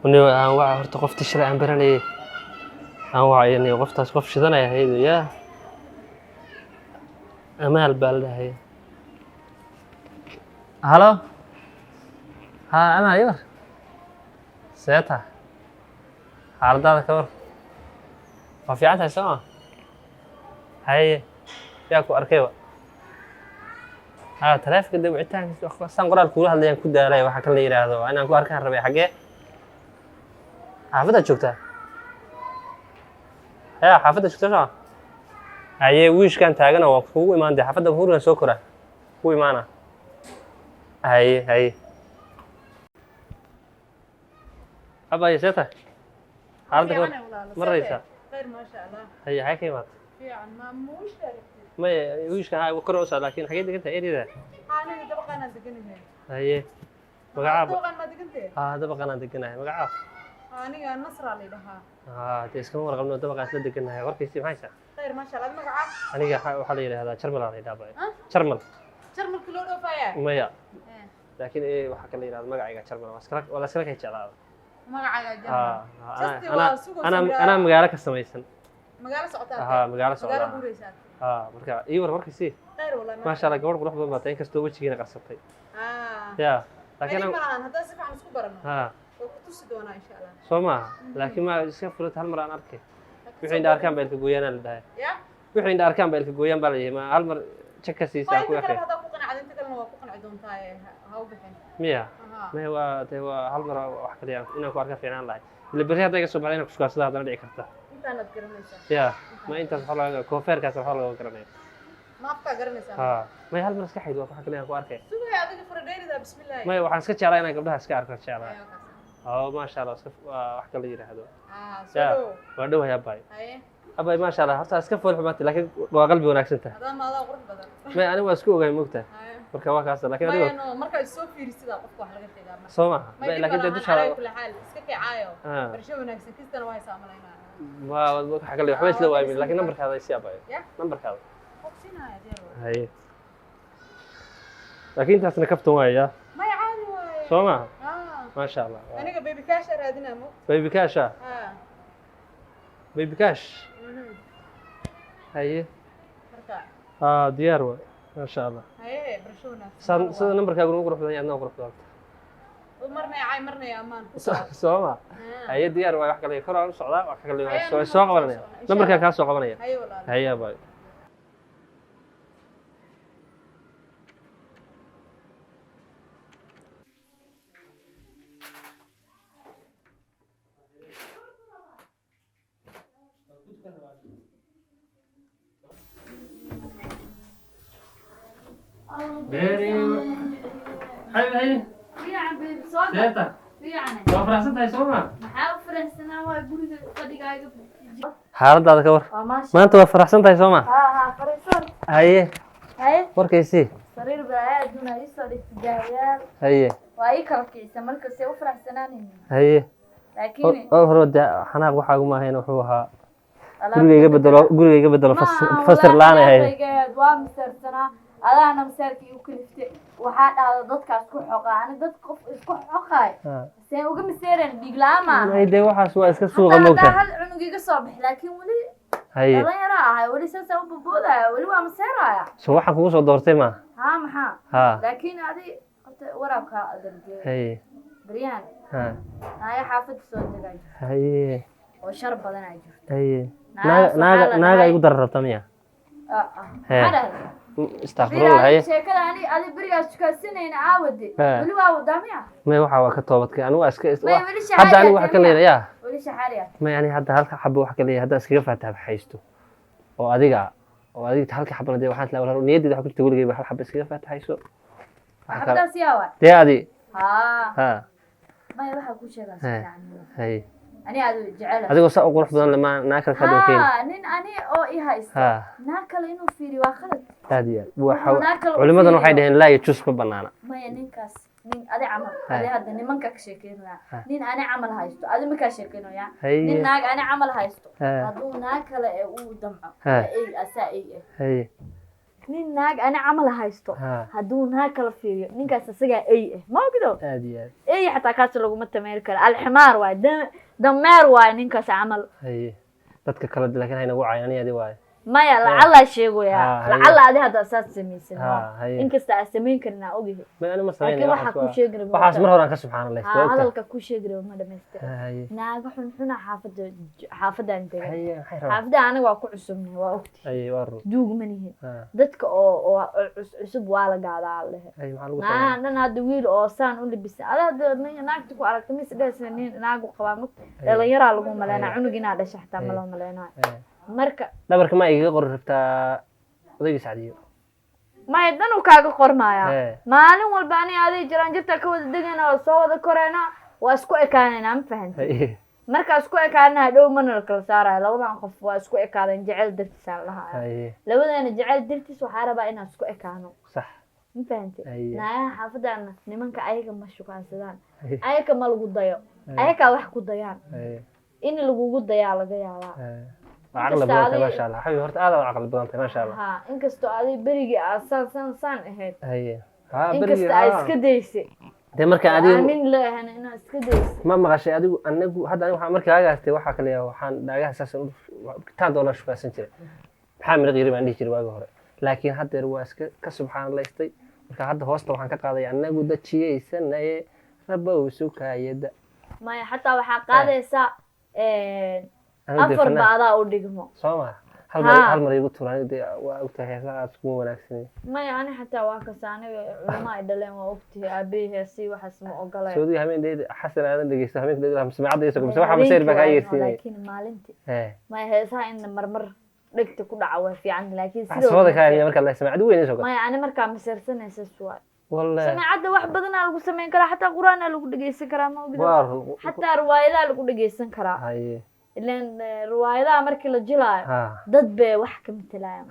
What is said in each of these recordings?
Niyo aan waca horta qoftii shalay aan baranayay aan wacay, niyo qoftaas qof shidanaya ahayd. Yaa Amaal baa la dhahaya. Halo, ha Amaal, ibar see tahay? Xaaladaada ka war, waa fiican tahay soo ma? Haye, yaa ku arkayba? Ha, taleefonka dee wicitaankiisa saan qoraal kuula hadlayaan ku daalay. Waxa kan la yidhaahdo waa inaan ku arkaan rabay. Xaggee xaafaddaad joogtaa? Ya, xaafadda joogtaa soo ma? Haye, wiishkan taagana waa kugu imaan dee. Xaafadda gurigan soo kora ku imaana. Haye haye, abaye, see tahay? Xaaladda ka war, maraysaa? Khayr, maasha Allah. Haye, xagee ka imaatay? Fiican, ma muush aragtid? Maya, wiishkan ha kor u socda, laakiin xagee degan tahay eriyada? Aniga dabaqaanaan deganahay. Haye, magacaaba? Dabaqaan maa degantee? Haa, dabaqanaan deganahay. Magacaab? Aniga Nasra la dhahaa. Haa, dee iskama warqabno, dabaqaan isla deganahay. Warkiisii maxay saa? Khayr, maasha Allah. Magaca? Aniga waxaa la yidhahdaa Jarmal aa la yidhaha. Ah? Jarmal. Jarmalka loo dhoofayaa? Maya, laakiin waxaa kala yidhahda magacayga Jarmal, waa iskala waa la iskala kay jeclaada. Magacaaga haa Jarmal? Haa, Just anaa waa sugaysa. Anaa anaa magaalo ka samaysan. Magaalo socotaa? Haa, magaalo magaalo socdaa. Guuraysaa? Haa, marka ii war warkiisii. Khayr wallahi. Maasha Allah, gabadh qurux badan baa tahay, inkastoo wejigiina qarsatay. Ah. Ya, laakiin Laakiin malahan haddaan si fiican isku barano, haa, waa ku tusi doonaa insha Allah. Soo maaha, laakiin ma iska furata hal mar aan arkay. Wixii indha arkaan baa ilka gooyaanaa la dhahay. Ya. Wixii indha arkaan baa ilka gooyaan baa la yihi. Ma hal mar jag ka siisa waa aan ku inta arkay. kaleba haddaa ku qanacdo, inta kalena waa ku qanci doontaa ee ha u bixin. Miya? Aha. Maya, waa dee waa hal mar wax kaliya inaan ku arka fiicnaan lahay. Ila berri hadday ka soo baxda inaan kusugaasada haddana dhici karta. Intaanaad garanaysaa. Ya, ma intaas waxaa laga koonfeerkaas waxaa laga garanaya. Ma afkaa garanaysaa? Haa, maya, hal mar iska xayd waa waxa kaliya aan ku arkay. Sugaya adiga faradheerida, bismillahi. Maya, waxaan iska jeclaa inaan gabdhaha iska arko jeclaa. Ayo, kaas. Oo maasha Allah, iska waa wax kala yidhaahdo. Ah, soo Ya. dhow. Waa dhowahay abay. Haye. Abay, maasha Allah, horta iska fool xumaatay, laakiin waa qalbi wanaagsan tahay. Adaa ma adaa qurux badan. Maya, aniga waa isku ogahay, moogtahay. Haye. Marka waa kaas, laakiin maya adigo no, markaa is soo fiirisidaa qofka wax laga sheegaa marka. Soo maaha? May Maya, dhib laakiin dee malahan dushaada calaa kulli xaal iska kicaayo. Ah. Barasho wanaagsan kistana waa haysaa malaynaa. Waa waxa kale waxba isla waayimin, laakiin nambarkaada isi abay. Ya. Nambarkaada. Hogsinaya diyaar waay. Haye, laakiin intaasna kaftan waaya. Maya, caadi waaye. Soo maaha? Ah. Maasha Allah. Aniga baby cash aa raadinaa mo. Baby cash ah? Ah. Baby cash. Haye. Marka haa, diyaar waay, maasha Allah. Haye, barasho wanaagsan. Saan sida nambarkaagu ugu qurux badan yahay, adna u qurux badanta. Marna cay, marna amaan ku soo ma? Ah. Haye, diyaar waay. Wax kale kor aan u socdaa, wax kale Haye, waa aniguna soo waan soo qabanaya. socdaa, insha Nambarkaa Allah. kaa soo qabanaya. Haye walaal. Haye abay. Very hay hay. Fiican baby, soo gal. Seeta. Fiican. Waa faraxsan tahay soo ma? Maxaa u faraxsanaa waa guriga fadhigaaga. Xaaladaada ka war. Waa maasha. Maanta waa faraxsan tahay soo ma? Haa haa, fariisan. Haye. Haye. Warkaysii. Sariir baa aaduna ii soo dhigtay daawayaal. Haye. Waa ii kala kicisa marka see u faraxsanaanaynin. Haye. Laakiin oo hore dee xanaaq waxaagu ma ahayn, wuxuu ahaa guriga iga bedelo, guriga iga bedelo, fasir la'aan ay ahayd. Ahayd. Waa masaarsanaa, adaana masaarkii igu kaliftay. Waxaa dhahda dadkaas ku xoqa, ani dad qof isku xoqaay see uga maseereen dhiig la'aan maaha. Ay dee, waxaas waa iska suuqa. Hataa haddaa moogtahay. Hal cunug iga soo bix, laakiin weli Haye. dhalinyaro ahay, weli saasaa u boboodaya, weli waa maseeraya. So waxaan kugu soo doortay maaha. Haa, maxaa? Haa. Laakiin adi horta waraabkaa adalgee. Haye. Baryahan ha naaga xaafadda soo degaa jirto haye oo shar badan aa jirto. Haye. Naagaas naaga naaga waxaa la naaga dhahay igu darar rabta miya? Ah, ah. Hee. Maxaa dhahday? Istakfirullah, haye. Sheekada ani adi berigaas shukaansanayna aawade. Hee. Weli waa wadaa miya? May, waxa waa ka toobadkay anigu, waa iska May weli shaxaari hadda anigu waxa ka miya? leeyahay yaa. Weli shaxaari ah. May, ani hadda halka xabo wax ka leeyahay hadda iskaga faataxaysto oo adiga oo adiga halka xabana dee waxaan tilaa niyaddeeda waxa ku jirta weligayba hal xabo iskaga faataxayso. Waxa kale Xabadaas yaa waay? Dee adi. Haa. Ha. Maya, waxaa kuu sheegaa si Hee. fiican. Haye. Ani aad jecela. Adigoo saa u qurux badan lama naa kale ka daba keeni. Haa, nin ani oo i haysta ha naa kale inuu fiiriyo waa khalad. Aad iyo aad waxa Wuxuu naa kale u culimadan waxay fiiriyo. dhaheen laa yajuus, ma banaana. Maya, ninkaas nin adi camal Haye. adi hadda nimanka ka sheekeynaya Ha. nin ani camal haysto adi makaa sheekeynaya Haye. nin naag ani camal haysto Ha. hadduu naag kale ee uu damco Ha. waa ey asaa ey ah. Haye. Nin naag ani camal haysto hadduu naag kala fiiriyo, ninkaas isagaa ey ah, ma ogdo? Aad iyo aad. Ey xataa kaas laguma tameeri karo, alximaar waaye, dameer waaye ninkaas camal. Haye, dadka kale laakiin haynagu caayan, ani adi waaye. Maya, lacalaa sheegoyaa. Haye. Lacala adi hadda saas samaysan, inkasta aad samayn karin aa ogahay. Ma ani ma Laakiin samaynaya. waxaa ku sheegi raba Waxaas mar horaan ka subxaanallah. Ha, hadalka ku sheegi raba ma dhamaystira. Haye. Naago xunxuna xaafada, xaafadan degan. Haye, maxay rabaan? Xaafada aniga waa ku cusubnahay, waa ogti. Haye, waa run. Duug ma nihin. Dadka oo cusub waa la gaadaa la dhehe. Haye, maxaa lagu sameeyaa? Naagahan dhan hadda wiil oo saan u labisan, ada hadda naagta ku aragta mise dhehaysa nin naagu qabaa ma dhalinyaraa lagu maleynaa, cunug inaa dhasha xataa ma loo maleynayo. Marka Dhabarka ma igaga qori rabtaa odaygii Sacdiyo? Maya, dan uu kaaga qormayaa. Maalin walba ani aday jiraan jirta ka wada degayna, waa soo wada korayna, waa isku ekaanayna, ma fahanti? Markaa isku ekaanana hadhow mana la kala saarayo. Labadan qof waa isku ekaadeen jecel dartiis aan lahaaya. Labadana jecel dartiis waxaa rabaa inaan isku ekaano. Ma fahanti? Naagaha xaafadana nimanka ayaga ma shukaansadaan. Ayaga ma lagu dayo. Ayagaa wax ku dayaan. In lagugu dayaa laga yaabaa. Waa caqli Inkasta badan tahay. adi- Maasha Allah, xabiib, horta aad aad caqli badan tahay, maasha Allah. Ha, inkastoo aday berigii aad saan saan saan ahayd. Haye, ha, berigii. Inkasta aad iska daysay. Dee marka adigu Aamin la ahan inaad iska daysay. Ma maqashay adigu? Anagu hadda anigu waxaan markii aagaastay waxaa kale waxaan dhaagaha saas taan doonaa shukaansan jiray, maxaa miriq yiri baan dhihi jiray waagi hore, laakiin haddeer waa iska ka subxaanalaystay. Marka hadda hoosta waxaan ka qaaday anagu dajiyeysanaye rabow sukaayada. Maya, xataa waxaa qaadaysaa Anigu dee afar fanaan ba adaa u dhigmo. Soo ma hal mar hal mar igu tuur. Anigu dee waa ogtahay heesaha aad iskuma wanaagsanay. Maya, ani xataa waa kasa, aniga culamo ay dhaleen, waa ogtihi, aabihii heesii waxaas ma ogolay. Sacuudiga habeen dheed Xasan aadan dhegeysto, habeenka dheed samacadda isoo mise waxa masayr baa kaa yeersiinaya. Laakiin maalintii, maya, heesaha in marmar dhegta ku dhaca waa fiican, laakiin Waxa sooda kaa yeersiinaya marka la samacad weyn isoo Maya, ani markaa maseersanaysa waay. Wallahi. Samaacadda wax badanaa lagu samayn karaa, xataa qur-aanaa lagu dhegeysan karaa, ma ogida? Waa run. Xataa riwaayadaha lagu dhegeysan karaa. Ileen riwaayadaha markii la jilaayo dad bay wax ka matalayaan.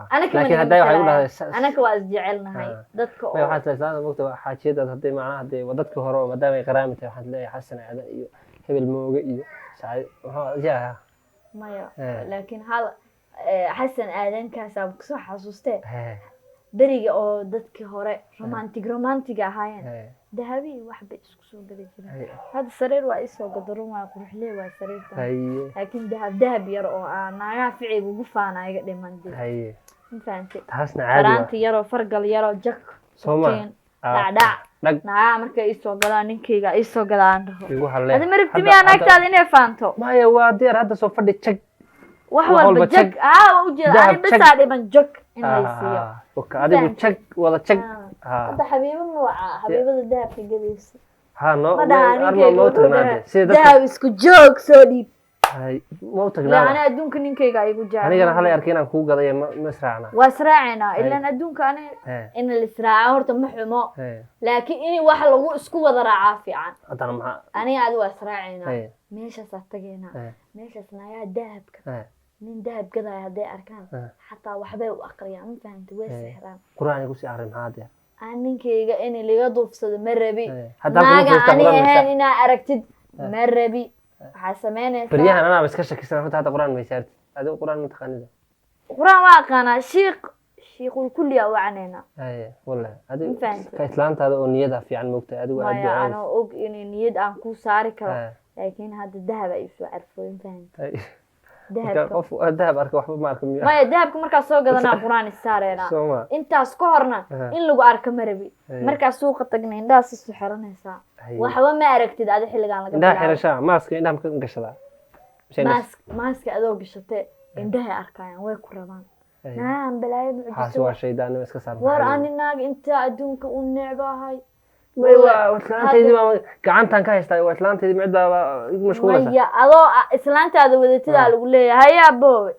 Anaka ma Laakiin naga hadday waxay u matalayaan. dhahday Anaka waa isjecelnahay dadka Maya, oo waxaan isleeyahay islaanta mogta waa xaajiyadaas hadday macnaha hadee waa dadka hore oo maadaama ay qaraami tahay, waxaan isleeyahay Xasan Aadan iyo hebel mooge iyo Sacad muxuu yaa. Maya, laakiin hal Xasan Aadankaasaa kusoo xasuustee. Beriga oo dadkii hore romantic romantiga ahaayeen, dahabi wax bay isku soo gadi jireen. Hadda sariir waa isoo gadaron, waa quruxlee, waa sariirta, laakiin dahab dahab yar oo aan naagaha ficiga ugu faana iga dhiman dee. Ma fahantay? Taasna caadi waa. Faraanti yaroo fargal yaroo jak Soo ma tiin dhacdhac. Dhag. Naagaha markay iisoo gadaan, ninkayga iisoo gadaan dhaho. Igu hallee. Adi ma rabti miyaa naagtaada inay faanto? Maya, waa diyaar, hadda soo fadhi, jag. Wax Wax walba walba jag jag. Aa, waa ujeeda, Dahab ani jag. bisaa dhiman jag in lay siiyo. Oka, adigu Fahamtay? jag wada jag. Hadda xabiibo ma wacaa, xabiibada dahabka gadaysa? Ha, no. Ma dhaha arma ninkayga ma u wuxuu tagnaa dhahay dee sida dadka dahab isku joog soo dhiib. Hay, ma u Ila tagnaaba. ani adduunka ninkayga igu jecel. Anigana halay arkay inaan kuu gadayo, ma israacnaa? Waa israacaynaa, ilaan adduunka ani in la israaca horta ma xumo, laakiin in wax lagu isku wada raacaa fiican. Haddana maxaa? Aniga adi waa israacaynaa, meeshaasaa tageynaa, meeshaas naagaha dahabka, nin dahab gadaya hadday arkaan xataa waxbay u aqriyaan, ma fahamta? Way sixraan. Qur-aan igu sii aqri, maxaa diyaar? Aan ninkayga in liga duufsado ma rabi. Hadda halkan Naaga u fadhiistaa ani qur-aan ahayn maysaa. inaa aragtid ma rabi, waxaa samaynaysaa. Baryahan anaaba iska shakisan runta, hadda qur-aan maysaartid, adigu qur-aan ma taqaanida? Qur-aan waa aqaanaa, shiiq shiiqul kulli aa wacaneynaa. Haye, wallahi adigu Ma fahamtay? Ka islaantaada oo niyada fiican moogtahay adigu aad Maya, ducaynaysa. anoo og inay niyad aan kuu saari karo, laakiin hadda dahab ay usoo carfooyin, fahamta? Marka Dahabka qof dahab arka waxba ma arka miya? Maya, dahabka markaa soo gadanaa qur-aan isaareynaa. Soo ma? Intaas ka horna in lagu arka ma rabi. Markaa suuqa tagna indhaha sisu xiranaysaa. Waxba ma aragtid adi xilligan laga Indhaha bilaabo. xirashaa maaska indhaha ma ka gashadaa? Mise Maask maaska adoo gashatee indhahay arkayaan, way ku rabaan. Naan balaayo Waxaas mucjiso. waa shaydaannimo, iska saar. War ani naag intaa adduunka u necbahay. Waa islaantaydii baa gacantan ka haystaa, waa islaantaydii, mid baa igu mashquulaysa. Maya, adoo islaantaada wadatidaa lagu leeyahay, haya aboowe.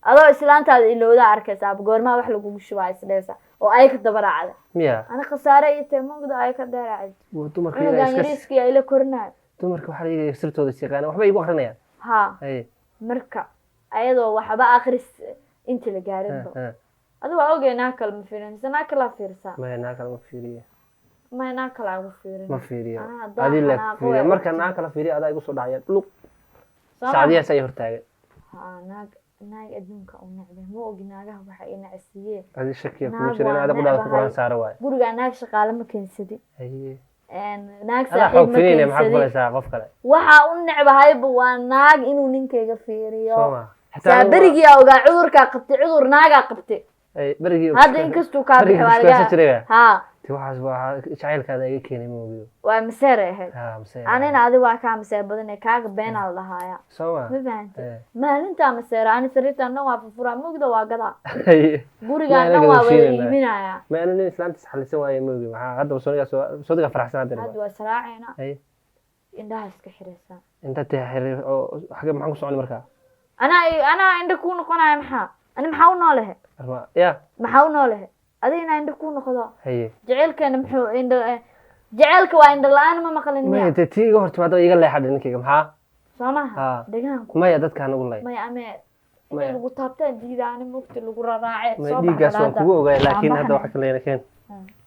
Adoo islaantaada ilowdaa arkaysa ab goormaa wax lagugu shubaa isdheesa oo ay ka daba raacda. Miya? Ana khasaare iyo tee mugda ay ka dheeraacid. Waa dumarka iyaga Cunugan iska yariiskiya ila korinayo. Dumarka waxaa laga sirtooda is yaqaana, waxba igu akrinayaan. Ha. Marka ayadoo waxba akris inta la gaarinba, adigu waa ogey, naa kale ma fiirin mise naa kalaa fiirsaa? Maya, naa kale ma fiiriyo. Maya, naa kale ugu fiirin. Ma fiiriyo. Anaa haddaan Adi la xanaaqo fiiriyo way marka ogtahay. Naa kala fiiriyo adaa igu soo dhacaya luq. Soo ma? Sacdiyaas ay hortaagan. Ha, naag Naag adduunka u necbay ma ogi, naagaha waxa i nacsiiyee. Adi shakiya kugu Naag jira in waa aada qudhaada ku necbahay. Quraan saaro waaye. Gurigaa naag shaqaale ma keensadi. Haye. Naag adaa saaxiib xoog ma filinaya, maxaa ku keensadi. falaysaa qof kale? Waxaa u necbahayba waa naag inuu ninkayga fiiriyo. Soo ma xitaa Saa berigiyaa ogaa cudurkaa qabtay, cudur naagaa qabtay. Ay, berigii Hadda inkastuu kaa berigii bixi waa iskuhaysan laga jiray ba. Haa. Ti waxaas waa jacaylkaada iga keenay, ma ogiyo. Waa maseeray ahayd. Ha, mase Anina adi waa kaa maseer badan, kaaga beenaa la dhahaaya. Soo ma Ma fahantay? Eh. Maalintaa maseera ani sariirtaan dhan waa furfuraa, mugda waa gadaa. Haye. Gurigaan Ma dhan anaga waa wada heshiinayna. iibinayaa. Ma anu nin islaantiis xalisan waaye, ma ogi. Maxaa hadda soodigaa soodigaa faraxsan hadda? Hadda waa israaceena. Haye. Indhaha iska xiraysaa. Inta tee xiriir oo xagee maxaan ku soconi markaa? Anaa indha kuu noqonaya. Maxaa ani maxaa u noolehe? Arma ya. Maxaa u noolehe adiga inaa indha kuu noqdo? Haye. Jaceylkeena muxuu indha jaceylka waa indha la-aan, ma maqlin maya miya? Dee tii iga hortimaadaba iga leexadha ninkayga, maxaa? Soo maha? Haa. Dhegahan ku Maya, dadka anagu lay. Maya, ame Maya. in lagu taabtaan diidaani, mugti lagu raraace. Maya Soo dhiiggaas waan baxda. kugu ogaay, laakiin Waan hadda baxnay. waxa kaleena keen.